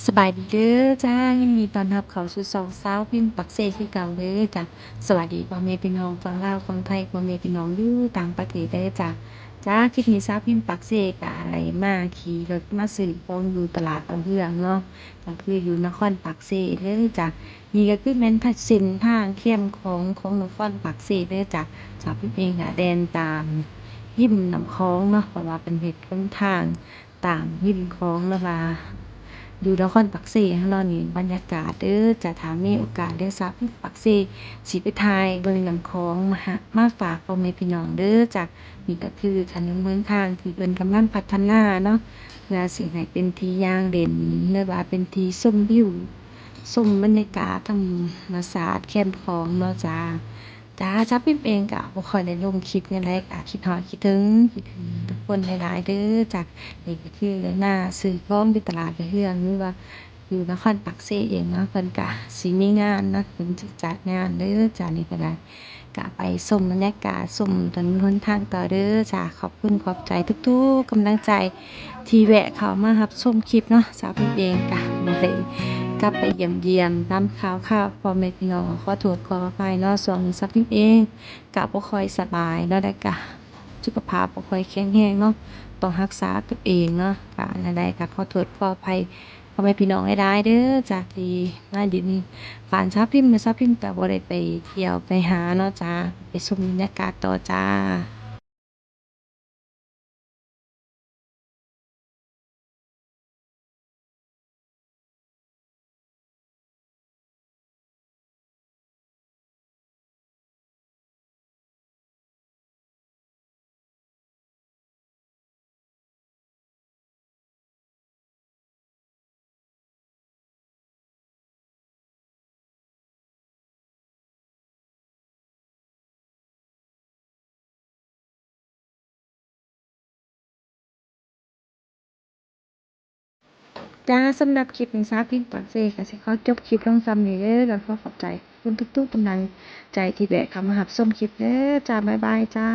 ສະບາຍດີເດີຈ້າ ຍິນດີຕ້ອນຮັບເຂົ້າສູ່ຊ່ອງສາວພິມປາກເຊຄືເກົ່າເດີຈ້າ. ສະຫວັດດີພໍ່ແມ່ພີ່ນ້ອງຝັ່ງລາວຝັ່ງໄທ ພໍ່ແມ່ພີ່ນ້ອງຢູ່ຕ່າງປະເທດເດີຈ້າ. ຈ້າ ຄລິບນີ້ສາວພິມປາກເຊກະໄດ້ມາຂີ່ລົດມາຊື້ຂອງຢູ່ຕະຫຼາດດາວເຮືອງເນາະ ກະຄືຢູ່ນະຄອນປາກເຊເດີຈ້າ. ນີ້ກະຄືແມ່ນເສັ້ນທາງແຄມຂອງ ຂອງນະຄອນປາກເຊເດີຈ້າ. ສາວພິມເອງກະແລ່ນຕາມລິມນ້ຳຂອງເນາະ ເພາະວ່າເພິ່ນເຮັດຫົນທາງ ຕາມລິມຂອງ ຫຼືວ່າຢູ່ນະຄອນປາກເຊເຮົາເນາະ. ນີ້ບັນຍາກາດເດີຈ້າ ຖ້າມີໂອກາດເດີ ສາວພິມປາກເຊຊິໄປຖ່າຍເບິ່ງນ້ຳຂອງມາຫາ ມາຝາກພໍ່ແມ່ພີ່ນ້ອງເດີຈ້າ. ນີ້ກະຄືຖະໜົນຫົນທາງທີ່ເພິ່ນກຳລັງພັດທະນາເນາະ ເພື່ອຊິໃຫ້ເປັນທີ່ຍ່າງຫຼິ້ນ ຫຼືວ່າເປັນທີ່ຊົມວິວ ຊົມບັນຍາກາດທຳມະຊາດແຄມຂອງເນາະຈ້າ. ຈ້າ ສາວພິມເອງກະບໍ່ຄ່ອຍໄດ້ລົງຄລິບແນວໃດ ກະຄິດຮອດຄິດເຖິງ ຄິດເຖິງທຸກຄົນຫຼາຍໆເດີຈ້າ. ນີ້ກະຄືມາຊື້ຂອງຢູ່ຕະຫຼາດດາວເຮືອງ ຫຼືວ່າຢູ່ນະຄອນປາກເຊເອງເນາະ ເພິ່ນກະຊິມີງານເນາະ ເພິ່ນຊິຈັດງານເດີຈ້າ. ນີ້ກະໄດ້ ກະໄປຊົມບັນຍາກາດ ຊົມຖະໜົນຫົນທາງຕໍ່ເດີຈ້າ. ຂອບຄຸນຂອບໃຈທຸກໆກຳລັງໃຈ ທີ່ແວະເຂົ້າມາຮັບຊົມຄລິບເນາະ. ສາວພິມເອງກະບໍ່ໄດ້ກັບໄປຢ້ຽມຢາມຕາມຂ່າວຄາວພໍ່ແມ່ພີ່ນ້ອງ ຂໍໂທດຂໍອະໄພເນາະ. ຊ່ວງນີ້ສາວພິມເອງກະບໍ່ຄ່ອຍສະບາຍເນາະ ແລ້ວກະສຸຂະພາບບໍ່ຄ່ອຍແຂງແຮງເນາະ ຕ້ອງຮັກສາຕົວເອງເນາະ. ກະແນວໃດກະຂໍໂທດຂໍອະໄພພໍ່ແມ່ພີ່ນ້ອງຫຼາຍໆເດີຈ້າ ທີ່ມາຫຼິ້ນບ້ານສາວພິມ ແລະ ສາວພິມກະບໍ່ໄດ້ໄປທ່ຽວໄປຫາເນາະຈ້າ ໄປຊົມບັນຍາກາດຕໍ່ຈ້າ. ຈ້າ ສຳລັບຄລິບນີ້ ສາວພິມປາກເຊກະຊິຂໍຈົບຄລິບລົງສ່ຳນີ້ເດີ ແລ້ວຂໍຂອບໃຈທຸກໆກຳລັງໃຈທີ່ແວະເຂົ້າມາຮັບຊົມຄລິບເດີຈ້າ. ບາຍບາຍຈ້າ.